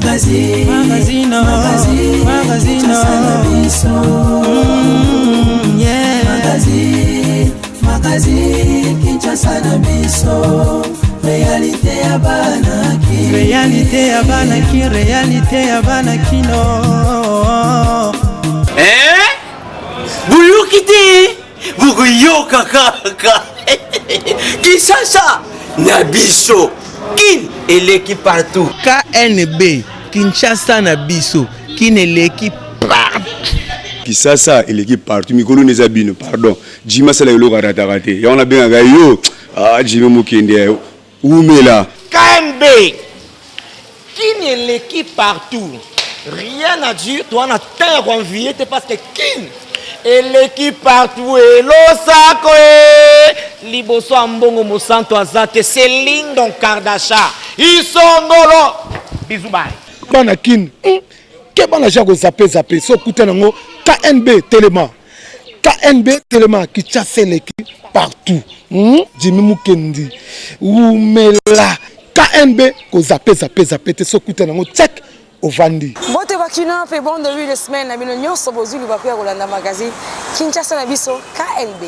Magazine, magazine, magazine, magazine, yeah. Magazine, magazine, Kinshasa na biso. Réalité ya bana ki. Réalité ya bana ki, réalité ya bana kino. Eh? Boyoki te? Bokoyoka kaka. Kinshasa na biso. Kin eleki partout. KNB Kinshasa na biso. Kin eleki partout. Kisasa eleki partout mikolo nde eza bino pardon Jimmy asala eloko arataka te yango nabengaka yo ah Jimmy mokende wumela. KNB kin eleki partout rien à dire toza na temps ya ko envier te parce que kin eleki partout elosako e liboso ya mbongo mosantu aza te Celine Kardasha isongolo bisous bye. Bana kin hum keba na ja ko zappe zappe soki okuta nango KNB telema KNB telema Kinshasa eleki partout hum Jimmy Mukendi wumela KNB ko zappe zappe zappe te soki okuta nango check ovandi. Mbote ba kinois pe bon debut de semaine na bino nionso bozui libaku ya kolanda magazine Kinshasa na biso KNB.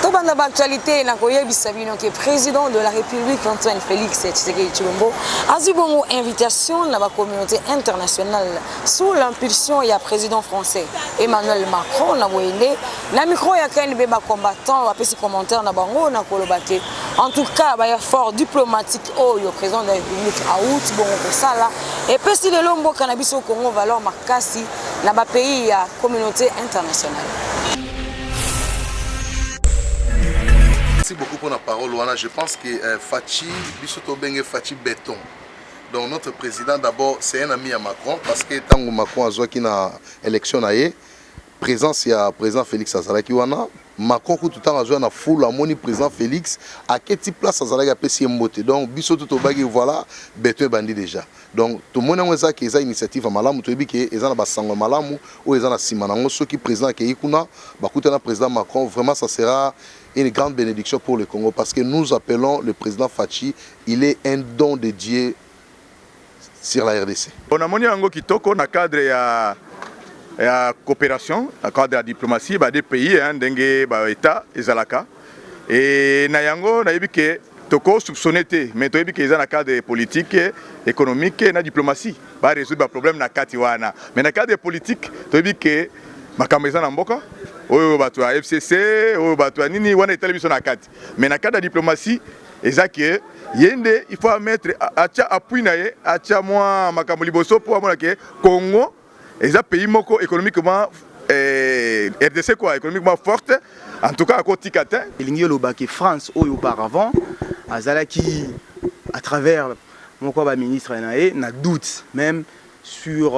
Tobanda ba actualité na koyebisa bino que président de la République Antoine Félix Tshisekedi Tshilombo azwi bongo invitation na ba communauté internationale sous l'impulsion ya président français Emmanuel Macron na boye nde na micro ya KNB ba combattants bapesi commentaire na bango na koloba ke en tout cas ba effort diplomatique oyo président de la République awuti bongo kosala epesi lelo mboka na biso Congo valeur makasi na ba pays ya communauté internationale. Merci beaucoup pour la parole wana. Je pense que euh, Fatshi, biso tobenge Fatshi béton. Donc notre président d'abord c'est un ami à Macron parce que tango Macron azwaki na élection na ye Presence ya president Felix azalaki wana, Macron kutu tango azoya na foule amoni president Felix aketi place azalaki apesi ye mbote donc biso tout tobaki voilà beton ebandi dejà donc tomoni yango eza ke eza initiative ya malamu toyebi ke eza na basango ya malamu oyo eza na sima na yango soki president akeyi kuna bakutana president Macron vraiment ça sera une grande bénédiction pour le Congo parce que nous appelons le président Fatshi il est un don de Dieu sur la rdc. Bon namoni yango kitoko na cadre ya ya cooperation na cadre ya diplomatie ba deux pays hein, ndenge ba etat ezalaka et na yango nayebi ke toko soupçonner te mais toyebi ke eza na cadre politique économique na diplomatie ba résoudre ba problème na kati wana mais na cadre politique toyebi ke makambo eza na mboka oyo bato ya FCC oyo bato ya nini wana etali biso na kati mais na cadre ya diplomatie Eza que ye nde il faut mettre atia appui na ye atia mwa makambo liboso mpo amona ke Congo eza pays moko économiquement eh, RDC quoi économiquement forte en tout cas akotika te. Elingi oloba ke France oyo auparavant azalaki à travers moko ya ba ministres na ye na doute meme sur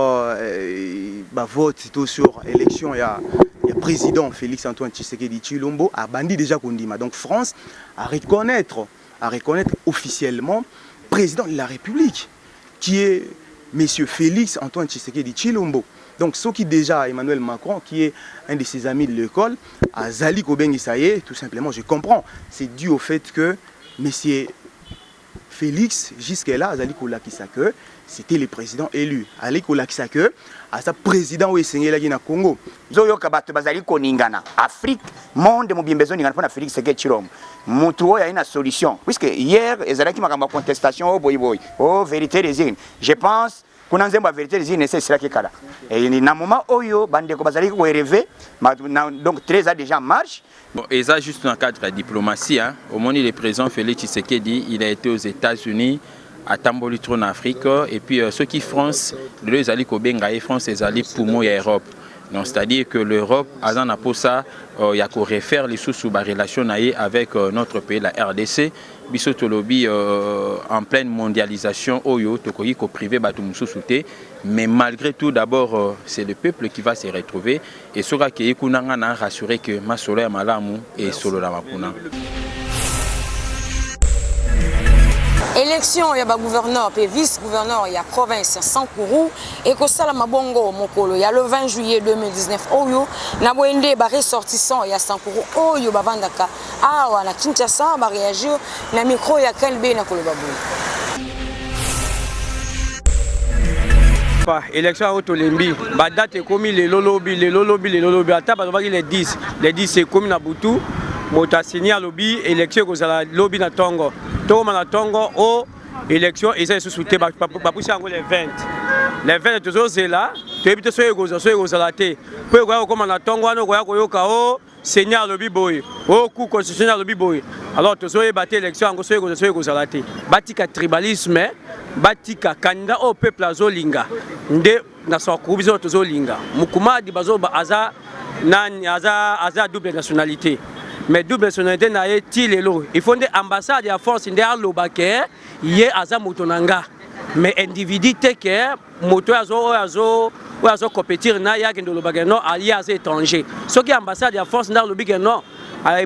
ba vote to sur election ya ya president Felix Antoine Tshisekedi Tshilombo abandi dejà kondima donc France a reconnaître a reconnaître officiellement président de la République qui est monsieur Félix Antoine Tshisekedi Tshilombo donc soki déjà Emmanuel Macron qui est un de ses amis de l'école azali kobengisa ye tout simplement je comprends c'est dû au fait que monsieur Felix jusque là azali kolakisa que c'etait le president elu azali kolakisa que aza president oyo esengelaki na Congo. Ozoyoka bato bazali koningana, Afrique, monde mobimba ezoningana pona Felix Tshisekedi Tshilombo, mutu oyo aye na solution, puisque hier ezalaki makambo ya contestation, oh boyi boyi, oh verite des urnes, je pense kuna nzembo ya verite des urnes esi esilaki kala, et na moment oyo bandeko bazalaki ko reve, donc train eza dejà en marche. Bon, eza juste na cadre ya diplomatie hein. Omoni le président Félix Tshisekedi, il a été aux États-Unis, atamboli trop na Afrique et puis euh, soki France lelo ezali kobenga ye France ezali poumon ya Europe. Donc c'est-à-dire que l'Europe aza na posa euh, ya ko refaire lisusu ba relation na ye avec euh, notre pays la RDC. Biso tolobi euh, en pleine mondialisation oyo tokoki ko priver bato mosusu te, mais malgré tout d'abord euh, c'est le peuple qui va se retrouver Et soki akeyi kuna nga na rassurer que masolo ya malamu esololama kuna. Election ya ba gouverneur pe vice-gouverneur ya province ya Sankuru ekosalama bongo mokolo ya le 20 juillet 2019 oyo. Na boye nde ba ressortissants ya Sankuru oyo bavandaka awa na Kinshasa ba reagir na micro ya KLB na koloba boye. Pa élection yango tolembi badate ekomi lelo lobi lelo lobi lelo lobi ata balobaki le 10 le 10 ekomi na butu moto asini alobi élection ekozala lobi na ntongo tokoma na ntongo o élection eza lisusu te bapusi yango le 20 le 20 tozozela toyebi te soki ekozala soki ekozala te mpo ekoya kokoma na ntongo wana okoya koyoka o seigneur alobi boye o cour constitutionnel alobi boye alors tozoyeba te élection yango soki ekozala soki ekozala te batika tribalisme batika candidat oyo peuple azolinga nde na sokuru biso tozolinga mukumadi bazoba aza nani aza aza double nationalité mais double nationalité na ye ti lelo il faut nde ambassade ya force nde aloba ke ye aza moto na nga mais individu te ke moto oyo azo oyo azo oyo azo competir na ye akende oloba ke non ye aza étranger soki ambassade ya force nde alobi ke non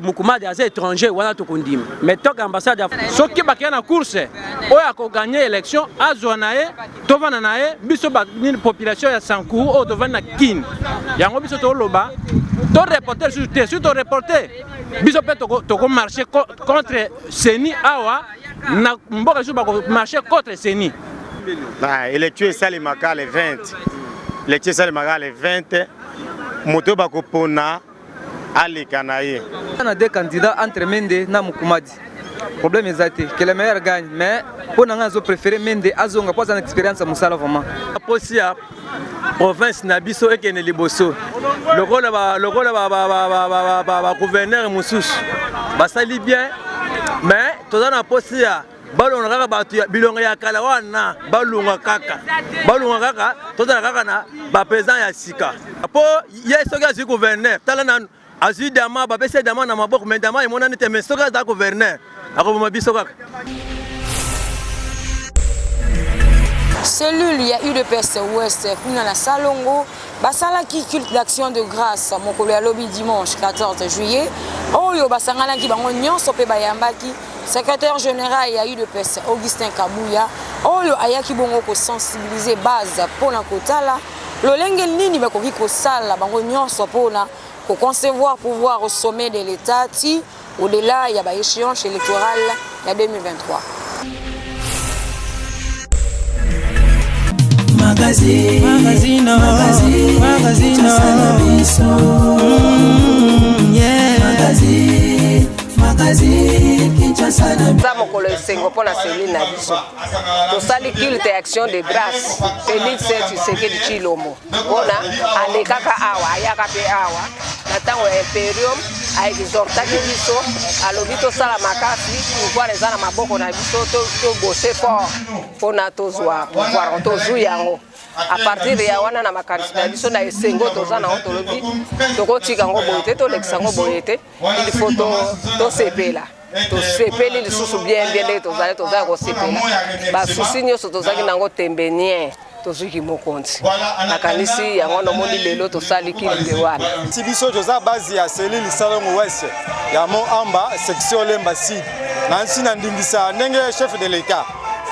Mukumadi aza étranger wana tokondima mais toka ambassade ya soki bakei na course oyo akoganye élection azwa na ye tovanda na ye biso nini population ya Sankuru oyo tovandi na Kin yango biso toloba to reporter lisusu te soki to reporter biso mpe tokomarche contre CENI awa na mboka lisusu bakomarche contre CENI. Na élection esalemaka le 20 élection esalemaka le 20 moto bakopona aleka na ye. Na deux candidats entre Mende na Mukumadi. Problème eza te, que le meilleur gagne, mais mpo na ngai nazo préférer Mende azonga mpo aza na expérience ya mosala vraiment. Posi ya province na biso ekende liboso lokola ba lokola ba ba ba ba ba ba, ba gouverneur mosusu basali bien mais toza na posi ya balonga kaka bato ya bilonga ya kala wana balonga kaka balonga kaka tozala kaka na bapresident ya sika mpo ye soki azwi gouverneur tala nanu azwi diama bapesi ye diama na maboko me diama emonani te me soki aza gouverneur akoboma biso kaka. Cellule ya UDPS Ouest kuna na Salongo basalaki culte d'action de grâce mokolo ya lobi dimanche 14 juillet oyo basanganaki bango nyonso mpe bayambaki Secrétaire général ya UDPS Augustin Kabuya oyo ayaki bongo ko sensibiliser base mpo na kotala lolenge nini bakoki kosala bango nyonso mpo na ko concevoir pouvoir au sommet de l'État ti au-delà ya ba échéances électorales ya 2023. Magazine, magazine, magazine, magazine, yeah. Magazine. Eza mokolo esengo mpo na cellule na biso. Tosali culte ya action de grâce Felix Tshisekedi Tshilombo mpona alekaka awa, ayaka mpe awa na ntango ya imperium, aexhortaki biso, alobi tosala makasi, pouvoir eza na maboko na biso, tobose fort mpona tozwa pouvoir, tozwi yango. A partir ya wana na makanisi na biso na esengo toza nango, tolobi tokotika yango boye te, tolekisa yango boye te. Il faut tosepela, tosepeli lisusu bien bien ndenge tozali, toza ya kosepela. Basusi nyonso tozalaki nango tembe nien, tozwiki mokonzi. Nakanisi yango nomoni lelo tosali kilite wana. Ti biso toza base ya cellule Salongo Ouest ya Mont Amba section Lemba Sud na nsi na ndingisa ndenge chef de l'État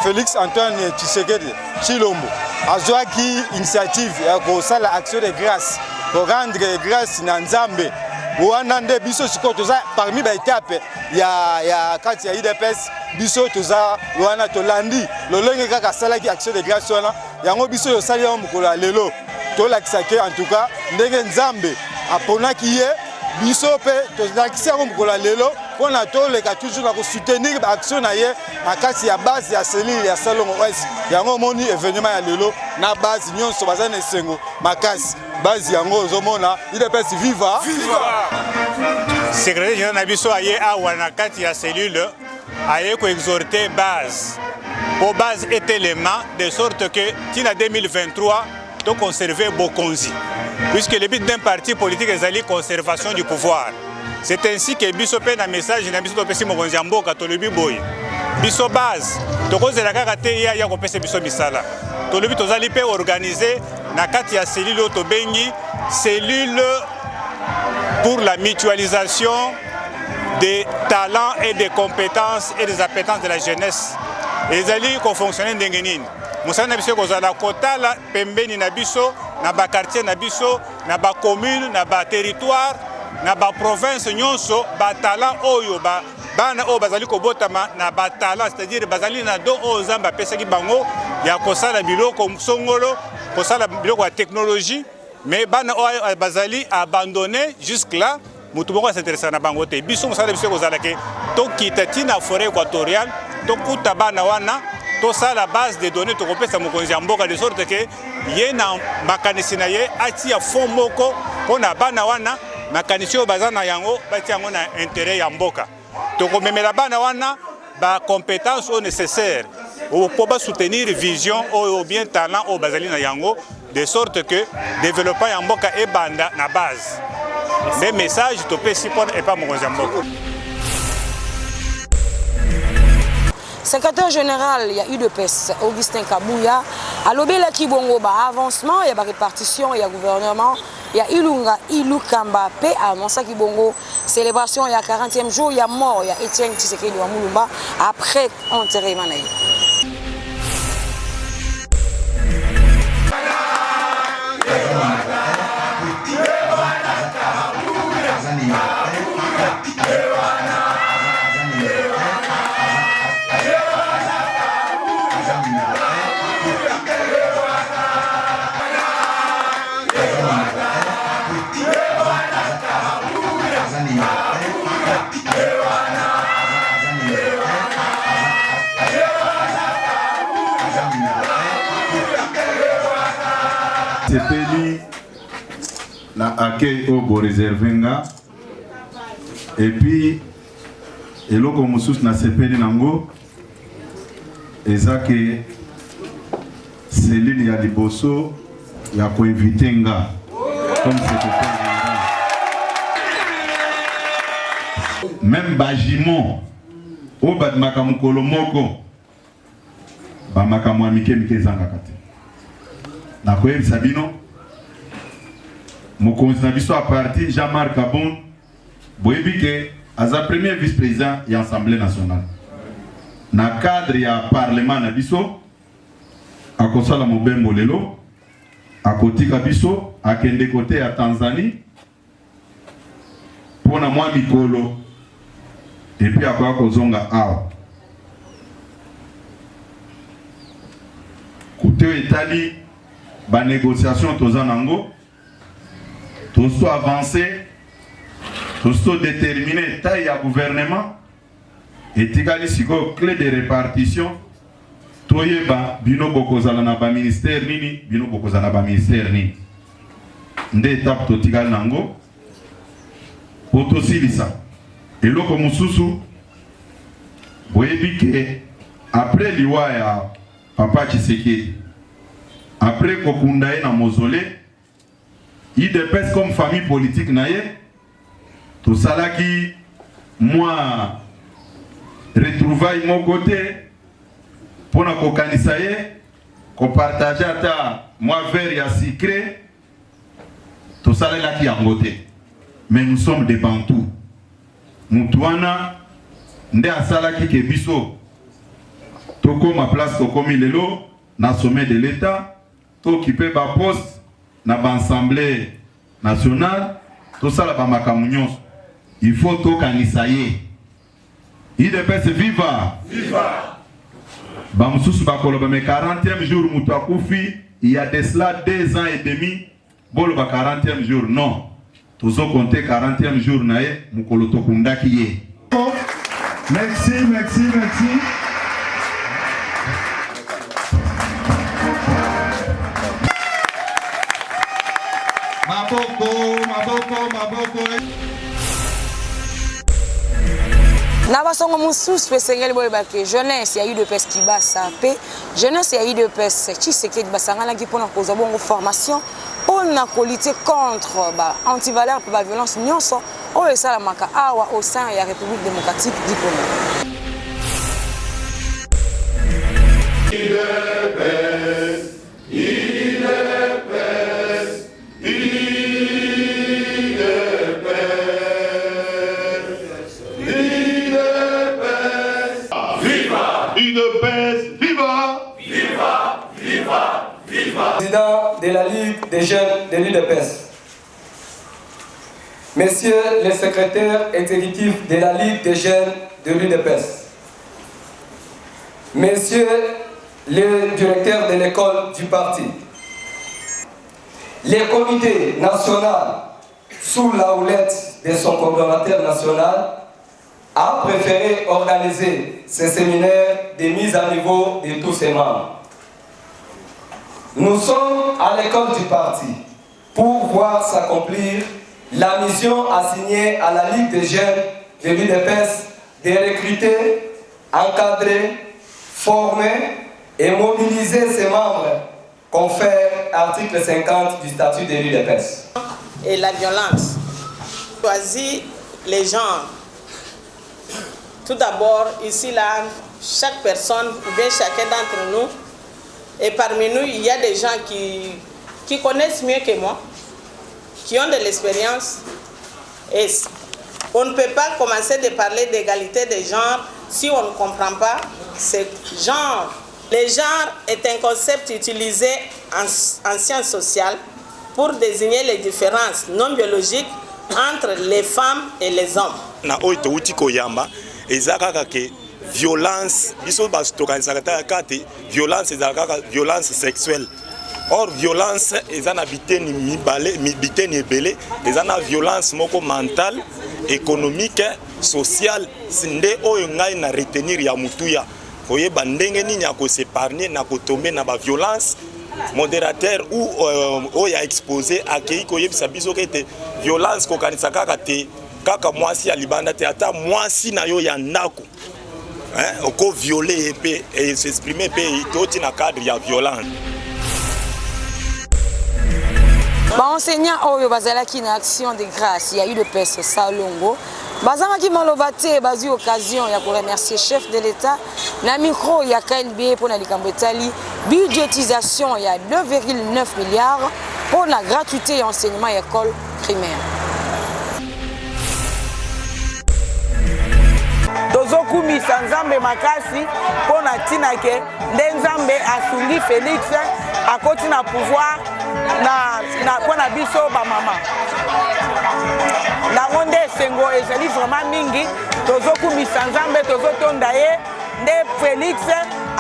Félix Antoine Tshisekedi Tshilombo azwaki initiative ya kosala action de grâce, ko rendre grâce na Nzambe. Wana nde biso sikoyo toza parmi ba etape ya, ya kati ya UDPS. Biso toza wana tolandi lolenge kaka asalaki action de grâce wana, yango biso tosali yango mokolo ya lelo, tolakisa ke en tout cas ndenge Nzambe aponaki ye, biso mpe tolakisi yango mokolo ya lelo mpona toleka toujours na kosoutenir baaction na ye na kati ya base ya cellule ya Salongo Ouest. Yango omoni evenement ya lelo na base nyonso baza na esengo makasi. Base yango ozomona UDPS viva, viva. Secrétaire général na biso aye awa na kati ya cellule, aye koexhorte base po base etelema de sorte que tina 2023 to conserver bokonzi, puisque le but d'un parti politique ezali conservation du pouvoir. C'est ainsi que biso mpe na message na biso topesi mokonzi ya mboka, tolobi boye, biso base tokozela kaka te ye aya kopesa biso misala. Tolobi tozali mpe organise na kati ya cellule oyo tobengi cellule pour la mutualisation des talents et des compétences et des appétences de la jeunesse. ezali kofonctionne ndenge nini. Mosala na biso ekozala kotala pembeni na biso, na bakartier na biso, na bacommune, na baterritoire, na baprovince nyonso, batalent oyo ba bana oyo bazali kobotama na batalent, c'est-à-dire bazali na don oyo Nzambe apesaki bango ya kosala biloko songolo, kosala biloko ya technologie, mais bana oyo bazali abandonné jusque là, moto moko asinteresa na bango te. Biso mosala biso ekozala ke tokita ti na forêt équatoriale, tokuta bana wana, tosala base de données, tokopesa mokonzi ya mboka de sorte ke ye na makanisi na ye atia fond moko mpo na bana wana, makanisi oyo baza na yango batia yango na intérêt ya mboka. Tokomemela bana wana ba compétences oyo nécessaire mpo ba soutenir vision oyo bien talent oyo bazali na yango, de sorte que développement ya mboka ebanda na base. Nde message topesi mpona epa mokonzi ya mboka. Secrétaire général ya UDPS Augustin Kabuya alobelaki bongo ba avancement ya ba répartition ya gouvernement ya Ilunga Ilukamba pe annonçaki bongo célébration ya 40e jour ya mort ya Etienne Tshisekedi wa Mulumba après enterrement na ye. Sepeli na accueil oyo boreserve nga, epuis eloko mosusu nasepeli nango eza ke cellule ya liboso ya koinvite nga comme secrétaire général, même bajimon oyo babimaka mokolo moko, bamakambo ya mike mike ezangaka te. Nakoyebisa bino, mokonzi na biso ya parti Jean-Marc Kabund, boyebi ke aza premier vice-président ya Assemblée nationale. Na cadre ya parlement na biso, akosala mobembo lelo, akotika biso akende kote ya Tanzanie mpo na mwa mikolo, epuis akoya kozonga awa. Kote oyo etali ba négociation toza nango, tozo avancer, tozo déterminer taille ya gouvernement, etikali sikoyo clé de répartition, toyeba bino bokozala na ba ministère nini, bino bokozala na ba ministère nini. Nde etape totikali nango po tosilisa. Eloko mosusu boyebi ke après liwa ya papa Tshisekedi, après kokunda ye na mausolée, UDPS comme famille politique na ye tosalaki mwa retrouvaille moko te mpo na kokanisa ye, kopartage ata mwa verre ya sucré, tosalelaki yango te. Mais nous sommes des Bantous. Mutu wana nde asalaki ke biso tokoma place tokomi lelo na sommet de l'État, tokipe ba poste na ba assemblée nationale, tosala ba makambo nyonso. Il faut tokanisa ye. UDPS viva! Viva! Ba mosusu bakoloba mais 40e jour moto akufi, il y a de cela 2 ans et demi, boloba 40e jour. Non, tozo compter 40e jour na ye mokolo tokundaki ye. Merci, merci, merci. Maboko, maboko, maboko. Na basongo mosusu esengeli boyeba ke jeunesse ya UDPS Kibasa mpe jeunesse ya UDPS Tshisekedi basanganaki mpo na kozwa bongo formation mpo na kolite contre ba antivaleur mpe ba violence nyonso oyo esalamaka awa au sein ya République démocratique du Congo. Viva! UDPS! jeunes de l'UDPS, Messieurs les secrétaires exécutifs de la Ligue des jeunes de l'UDPS, Messieurs les directeurs de l'école du parti, les comités national, sous la houlette de son coordonnateur national, a préféré organiser ce séminaire de mise à niveau de tous ses membres. Nous sommes à l'école du parti pour voir s'accomplir la mission assignée à la Ligue des jeunes de l'UDPS de recruter, encadrer, former et mobiliser ses membres, confère article 50 du statut de l'UDPS. Et la violence. Choisis les genres. Tout d'abord, ici, là, chaque personne ou bien chacun d'entre nous, et parmi nous, il y a des gens qui, qui connaissent mieux que moi, qui ont de l'expérience. Et on ne peut pas commencer de parler d'égalité des genres si on ne comprend pas ce genre. Le genre est un concept utilisé en, en sciences sociales pour désigner les différences non biologiques entre les femmes et les hommes. Na oyo towuti koyamba eza kaka ke violence biso bato tokanisaka kaka te violence ezalaka kaka violence sexuelle or violence eza na biteni mibale biteni ebele eza na violence moko mentale économique sociale nde oyo ngai na retenir ya motuya koyeba ndenge nini ya kosepargne na kotombe na baviolence modérateur ou euh, oyo aexpose akei koyebisa biso ete violence kokanisa kaka te kaka mwasi ya libanda te ata mwasi na yo ya ndako okoviole ye mpe s'exprime mpe toti na cadre ya violence. Baenseignant oyo bazalaki na action de grâce ya udps salongo bazangaki maloba te, bazwi occasion ya koremercier chef de l'État na micro ya KNB mpo na likambo etali budgétisation ya 2,9 milliards mpo na gratuité ya enseignement ya école primaire. Tozokumisa Nzambe makasi mpo na ntina ke nde Nzambe asungi Felix akoti na pouvoir na, na, mpo na biso bamama nango nde esengo ezali vraiment mingi. Tozokumisa Nzambe, tozotonda ye nde Felix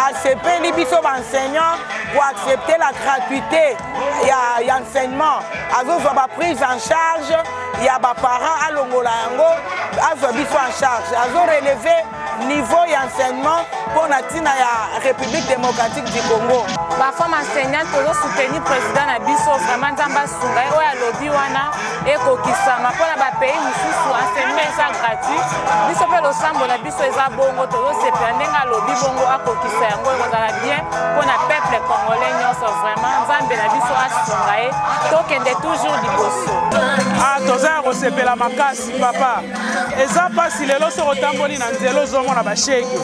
asepeli biso baenseignant koaccepte la gratuité ya, ya enseignement, azozwa ba prise en charge ya baparent, alongola yango azwa biso en charge, azoreleve niveau ya enseignement mpo na ntina ya République démocratique du Congo. Bafemme enseignante tozosoutenir président na biso, vraiment Nzambe asunga ye, oyo alobi wana ekokisama. Mpo na bapays mosusu enseignement eza gratuit, biso mpe losambo na biso eza bongo, tozosepela ndenge alobi bongo, akokisa yango, ekozala bien mpo na peuple congolais nyonso. Vraiment Nzambe na biso asunga ye, tokende toujours liboso. Ah, toza ya kosepela makasi papa. Eza mpasi lelo soki otamboli na nzela ozomona bashege,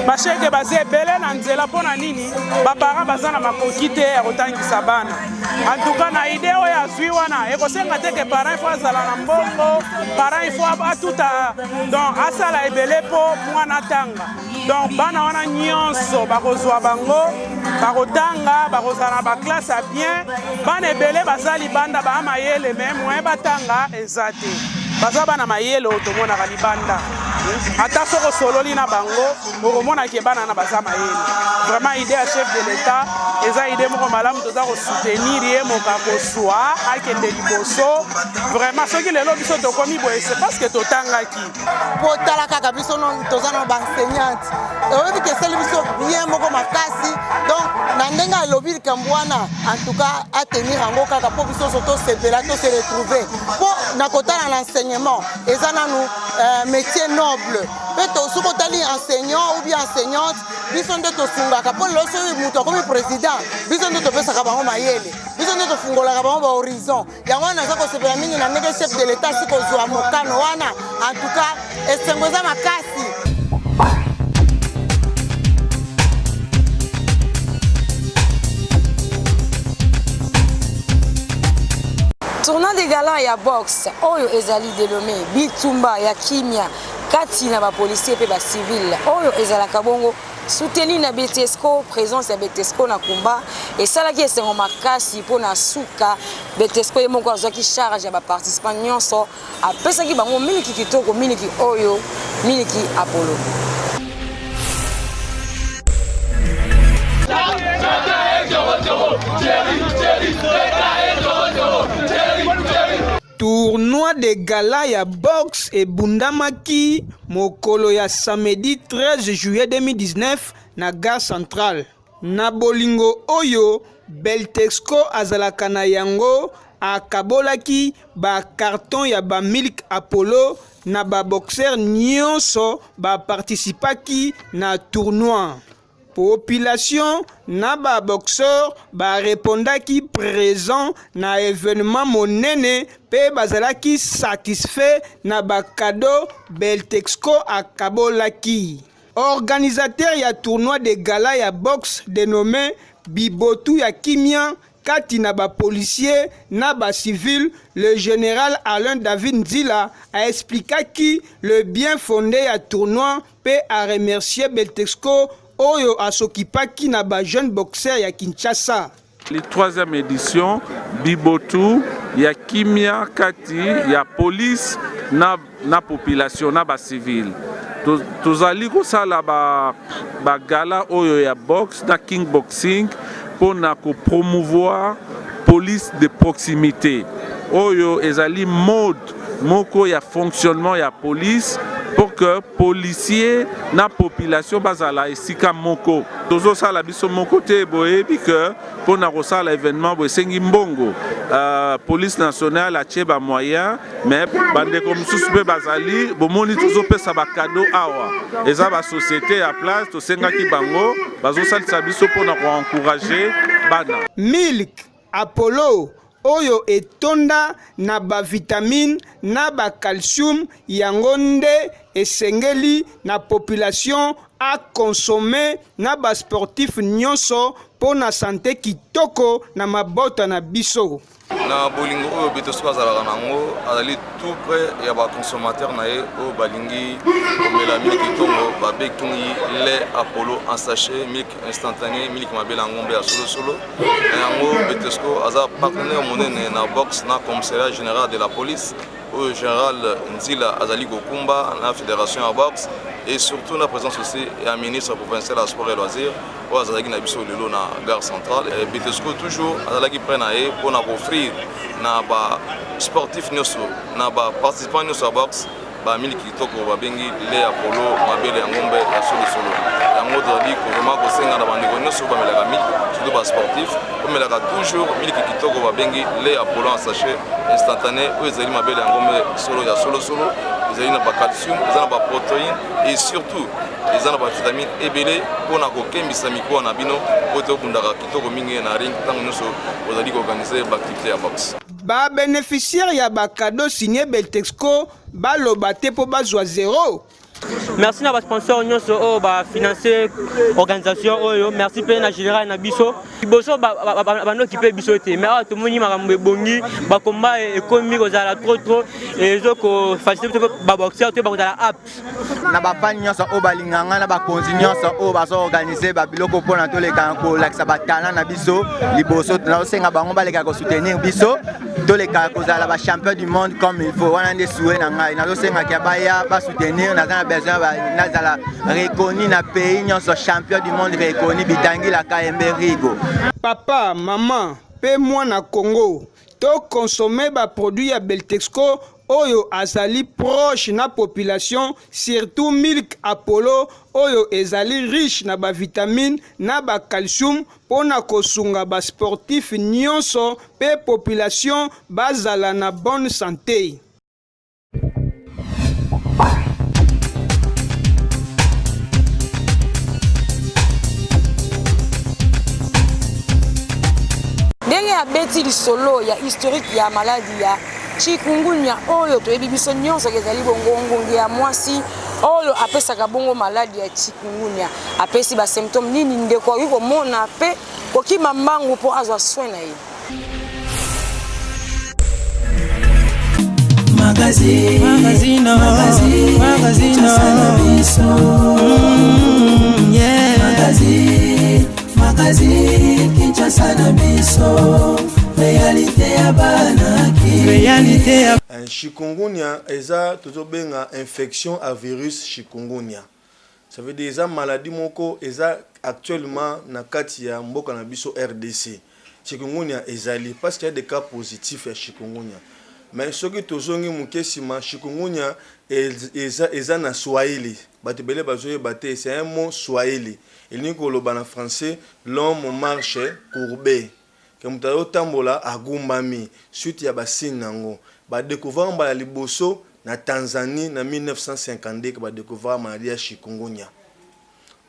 bashege baza ebele na nzela. Mpo na nini? Baparent baza na makoki te ya kotangisa bana. Antuka na ide oyo azwi wana ekosenga te ke parent ifo azala na mbongo, parent ifo atuta, donc asala ebele mpo mwana atanga. Donc bana wana nyonso bakozwa bango, bakotanga, bakozala na baklasse ya bien. Bana ebele baza libanda baa mayele, me moyen batanga eza te. Baza bana mayele oyo tomonaka libanda, ata soki osololi na bango okomona ke bana na baza mayele. Vraiment idée ya chef de l'État eza idée moko malamu, toza kosoutenir ye moka koswa akende liboso. Vraiment soki lelo biso tokomi boye, c'est parce que totangaki. Mpo tala kaka biso toza na baenseignante, oyebi ke esali biso bien moko makasi. Donc na ndenge alobi likambo wana, en tout cas atenir yango kaka mpo biso nyonso tosepela, tose retrouver. Mpo na kotala na enseignement eza nanu métier noble, mpe soki otali enseignant ou bien enseignante, biso nde tosungaka. Mpo lelo soki moto akomi président, biso nde topesaka bango mayele, biso nde tofungolaka bango bahorizon. Yango wana naza kosepela mingi na ndenge chef de l'État asi kozwa mokano wana. En tout cas esengo eza makasi. Tournant de galant ya boxe oyo ezali delome bitumba ya kimia kati na bapolisier mpe bacivile oyo ezalaka bongo. Soutenu na Betesco, presence ya Betesco na combat esalaki esengo makasi mpo na suka Betesco ye moko azwaki charge ya ba participants nyonso, apesaki bango miliki kitoko, miliki oyo miliki Apollo. Tournoi de gala ya boxe ebundamaki mokolo ya samedi 13 juillet 2019 na gare centrale. Na bolingo oyo Beltexco azalaka na yango, akabolaki ba cartons ya ba milk Apollo na ba boxeurs nionso ba participaki na tournoi. Population na ba boxeurs ba repondaki present na evenement monene pe bazalaki satisfait na ba cadeaux Beltexco akabolaki. Organisateur ya tournoi de gala ya boxe denomme Bibotu ya kimia kati na ba policiers na ba civils, le general Alain David Nzila a explikaki le bien fonde ya tournoi pe a remercier Beltexco oyo a s'occupaki na ba jeunes boxeurs ya Kinshasa. Li troisième edition Bibotu ya kimia kati ya police na, na population na ba civil. Tozali kosala ba, ba gala oyo ya boxe na king boxing mpo na ko promouvoir police de proximité oyo ezali mode moko ya fonctionnement ya police pour que policier na population bazala esika moko. Tozosala biso moko te, boyebi que mpo na kosala evenement boye esengi mbongo. Police nationale atie ba moyens, mais bandeko mosusu mpe bazali, bomoni tozopesa ba cadeaux awa, eza ba société ya place, tosengaki bango bazosalisa biso mpo na ko encourager bana. Milk Apollo oyo etonda na ba vitamine na ba calcium yango nde esengeli na population a consommer na ba sportifs nionso mpo na sante kitoko na mabota na biso. Na bolingo oyo Betosco azalaka na yango, azali tout près ya ba consommateurs na ye oyo balingi komela miliki tongo babekingi lait Apollo en sachet, milk instantané, miliki mabele ya ngombe ya solosolo. Na yango Betosco aza partenaire monene na boxe na commissariat général de la police oyo général Nzila azali kokumba na fédération ya boxe et surtout na présence aussi ya ministre provincial ya sport et loisirs oyo azalaki na biso lelo na gare centrale. Betosco toujours azalaki près na ye mpo na koofrir na ba sportif nyonso na ba participants nyonso ya boxe ba miliki kitoko babengi lait ya polo mabele ya ngombe ya solosolo. Yango tozali vraiment kosenga na bandeko nyonso bamelaka miliki surtout ba sportif omelaka toujours miliki kitoko babengi lait ya polo en sachet instantané oyo ezali mabele ya ngombe solo ya solosolo, ezali na ba calcium, eza na ba protéines et surtout eza na ba vitamine ebele mpo na kokembisa mikuwa na bino mpo te obundaka kitoko mingi na ring ntango nyonso ozali koorganize ba activité ya boxe. Ba beneficiaires ya ba cadeaux signe Beltexco baloba te mpo bazwa zero. Merci na ba sponsors nyonso oyo ba financer organisation oyo. Merci mpe na général na biso. Liboso banoki mpe biso te, mais awa tomoni makambo ebongi, ba combat ekomi kozala trop trop, ezo ko faciliter biso ba boxeurs to bakozala apte. Na bafani nyonso oyo balinga ngai na bakonzi nyonso oyo bazoorganize babiloko mpona toleka kolakisa batala na biso liboso, nazosenga bango baleka kosoutenir biso, toleka kozala bachampion du monde comme il faut. Wana nde sue na ngai, nazosengaka baya basoutenir. Naza na besoin nazala reconnu na pays nyonso, champion du monde reconnu, Bitangila Kayembe Rigo. Papa, mama pe mwana Congo, to consommer ba produits ya Beltexco oyo azali proche na population, surtout milk Apollo oyo ezali riche na ba vitamines na ba calcium pona kosunga ba sportifs nionso pe population bazala na bonne sante. Ndenge abeti lisolo ya historique ya maladi ya chikungunya oyo toyebi biso nyonso ezali bongo ngungi ya mwasi oyo apesaka bongo maladi ya chikungunya, apesi ba symptômes nini ndeko akoki komona pe kokima mbangu po azwa soin na ye. Magazine, magazine, magazine, magazine, yeah. Magazine, magazine, Kinshasa na biso, realite ya bana Kin. Realite ya Chikungunya eza tozobenga infection à virus chikungunya. Ça veut dire eza maladie moko eza actuellement na kati ya mboka na biso rdc. Chikungunya ezali parce qu'il y a des cas positifs ya chikungunya. Mais soki tozongi moke nsima, chikungunya eza, eza na swahili, bato ebele bazoyeba te, c'est un mot swahili, elingi koloba na français l'homme marche courbé, ke moto azotambola agumbami. Suite ya basigne nango, badécouvrir mbala liboso na Tanzanie na 1952 ke badécouvrir maladie ya chikungunya.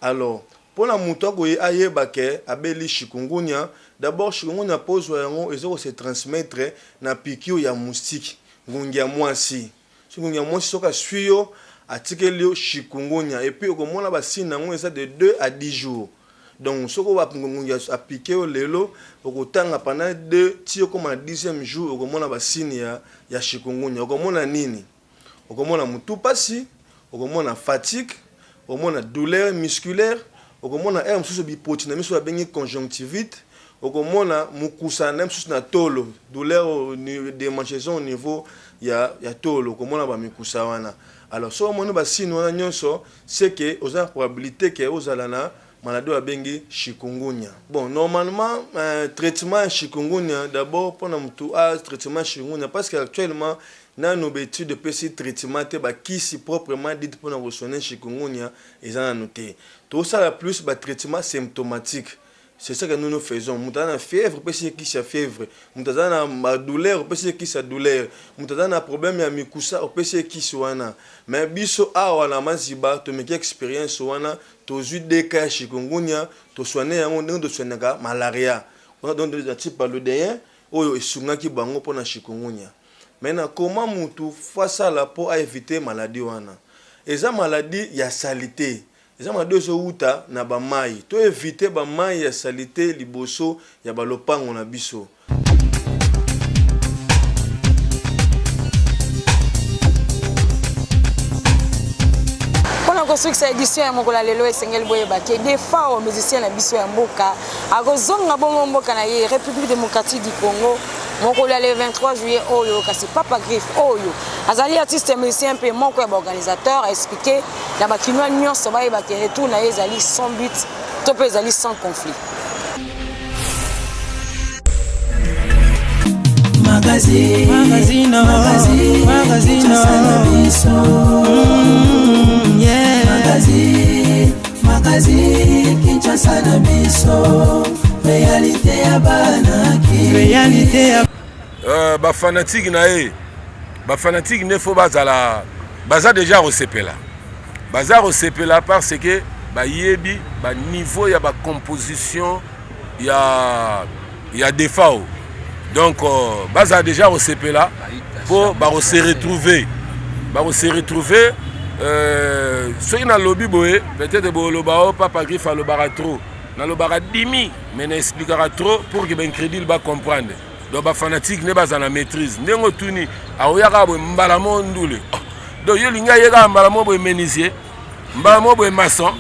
Alors mpona moto akoye ayeba ke abeli chikungunya, d'abord chikungunya pozwa yango eza kose transmettre na piqûre ya moustique, ngungi ya mwasi. So ngungi ya mwasi soki aswi yo, atikeli yo chikungunya, et puis okomona basigne yango eza de 2 à 10 jours. Donc soki ngungi apiquer yo lelo, okotanga pendant 2 ti okoma na 10e jour, okomona basigne ya chikungunya. Okomona nini? Okomona motu pasi, okomona fatigue, okomona douleur musculaire, okomona aire mosusu bipoti na miso babengi conjonctivite, okomona mokusa na mosusu na tolo, douleur, démangeaison au niveau ya tolo, okomona bamikusa wana. Alors soki omoni basigne wana nyonso, c'est que oza na probabilité ke ozala na maladie oyo abengi chikungunya. Bon, normalement traitement ya chikungunya, d'abord mpona motu a traitement ya chikungunya, parce que actuellement nanu baétude epesi traitement te, bakisi proprement dit mpona kosoigner chikungunya eza nanu te. Tosala plus batraitement symptomatique, c'est ça que nous nous faisons. Moto aza na fièvre, opesi ye kisi ya fièvre. Moto aza na badouleur, opesi ye kisi ya douleur. Moto aza na problème ya mikusa, opesi ye kisi wana. Mais biso awa na Maziba tomeki expérience wana, tozwi deux cas ya chikungunya, tosoigner yango ndenge tosoignaka malaria wana, donc na type paludéen oyo esungaki bango mpona chikungunya. Maintenant, comment mutu faut asala mpo aéviter maladie wana? Eza maladie ya saleté, eza maladie ezowuta na bamai. To éviter bamai ya saleté liboso ya balopango na biso. Mpona kosukisa édition ya mokolo ya lelo, esengeli boyeba ke Defao, musicien na biso ya mboka, akozonga bongo mboka na ye République démocratique du Congo mokolo ya le 23 juillet oyo. Kasi Papa Griffe oyo azali artiste musicien mpe moko ya baorganisateur aexpliquer na bakinois nyonso bayeba ke retour na ye ezali sans but to mpe ezali sans conflit. Magazine, magazine, magazine, magazine, yeah. Magazine, magazine, Kinshasa na biso, réalité ya bana Kin. Réalité ya Bafanatike na ye, bafanatike nde fo bazala, baza déjà kosepela, baza kosepela parce que bayebi baniveau ya bacomposition ya Defao. Donc bazala déjà kosepela mpo bakose retrouver, bakose retrouver. Soki nalobi boye, peut-être boloba o Papa Griffe alobaka trop. Nalobaka dimi, mais naexplikaka trop pour que baincrédule bacomprendre. Donc bafanatike nde bazala na maîtrise. Ndenge otuni, akoyaka boye mbala mo ndule. Oh. Donc yo olingi aye kaka mbala mo boye menuisier, mbala mo boye maçon,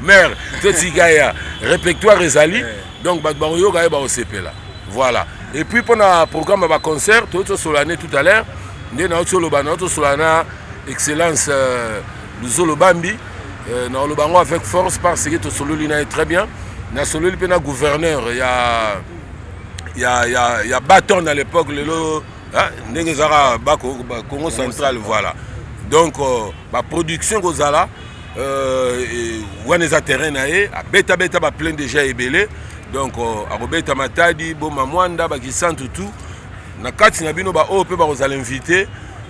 mare totika ya répertoire ezali. Donc bato bakoyoka ye, bakosepela, voilà. Et puis mpona programme ya baconcert, toyoti tosolola ne tout à l'heure, nde nauti oloba, nauti tosolola na excellence Luzolo Bambi. Naoloba yango avec force parce que tosololi na ye très bien. Nasololi mpe na gouverneur ya Baton à l'époque, lelo ndenge ezalaka ba Congo central, voilà. Donc baproduction kozala wana eza terrain na ye, abetabeta baplein déjà ebele. Donc akobeta Matadi, Boma, Mwanda, bakisantu, tout na kati na bino baoyo mpe bakozala invité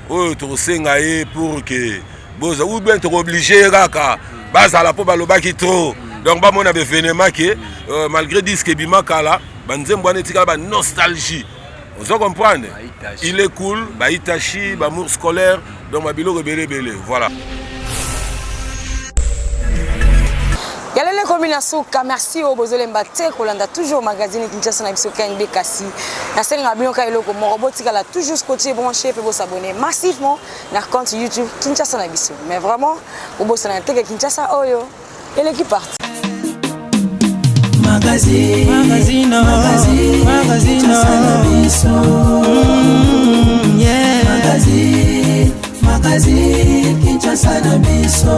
oyo tokosenga ye pour que boza ou bien tokoobliger ye kaka bazala mpo balobaki trop. Donc bamona baévénement ke malgré disque ebima kala, banzembo wana etikala banostalgie, ozo comprendre, il est cool, baitachi bamour scolaire, donc babiloko ebele ebele, voilà. Ya lelo ekomi na suka. Merci oyo bozolemba te kolanda toujours magazine Kinshasa na biso KNB. Kasi nasengaka bino ka eloko moko: botikala toujours scotché, branché, mpe bosabonner massivement na compte YouTube Kinshasa na biso. Mais vraiment, bobosana te ke Kinshasa oyo eleki parti. Magazine, magazine, magazine, magazine na biso. Yeah. Magazine, magazine, Kinshasa na biso.